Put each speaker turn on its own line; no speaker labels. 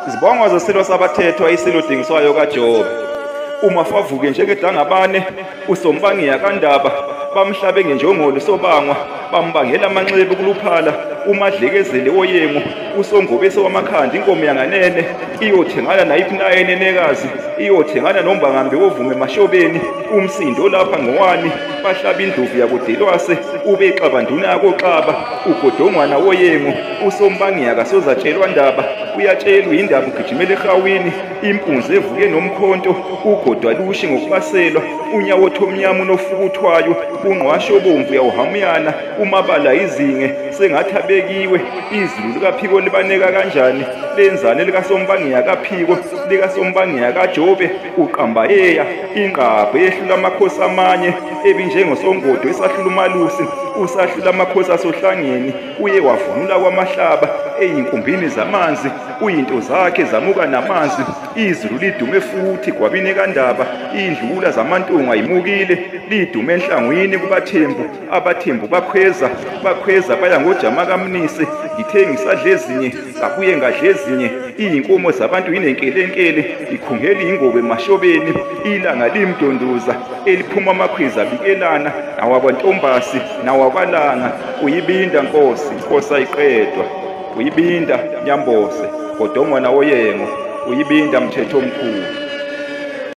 Izibongo zesilo sabathethwa isilo Dingiswayo kaJobe. Uma favuke njengedangabane usombangiya kaNdaba bamhlabe ngenjongolo sobangwa bambangela amanxeba kuluphala umadlekezele woyengu usongobese wamakhanda inkomo yanganene iyothengana nayiphi na enenekazi iyothengana nombangambi wovume mashobeni umsindo lapha ngowani bahlaba indlovu yakudelwase ube xabanduna yakoxaba ugodongwana woyengu usombangiya kasozatshelwa ndaba uyatshelwa indaba ugijimela ehawini impunzi evuke nomkhonto ugodwa lushi ngokubaselwa unyawo thomnyama unofukuthwayo ungqwasho obomvu yawuhamuyana umabala izinge sengathi abekiwe izulu likaphiko libaneka kanjani lenzane likasombangiya kaphiko likasombangiya kaJobe uqambayeya ingqabho ehlula amakhosi amanye ebinjengosongodo esahlula umalusi usahlula amakhosi asohlangeni uye wavunula kwamahlaba eyinkumbini zamanzi uyinto zakhe zamuka namanzi izulu lidume futhi gwabini kaNdaba indlula zamantunga ayimukile lidume enhlangwini kubathembu abathembu bakhweza bakhweza baya ngojama kaMnisi ngithe ngisadle ezinye ngabuye ngadle ezinye iyinkomo zabantu inenkelenkele ikhungela ingobe emashobeni ilanga limdondoza eliphuma amakhwiza abikelana nawakwantombasi nawakwalanga uyibinda nkosi nkosi ayiqedwa uyibinda nyambose godongwana woyengo uyibinda mthetho omkhulu.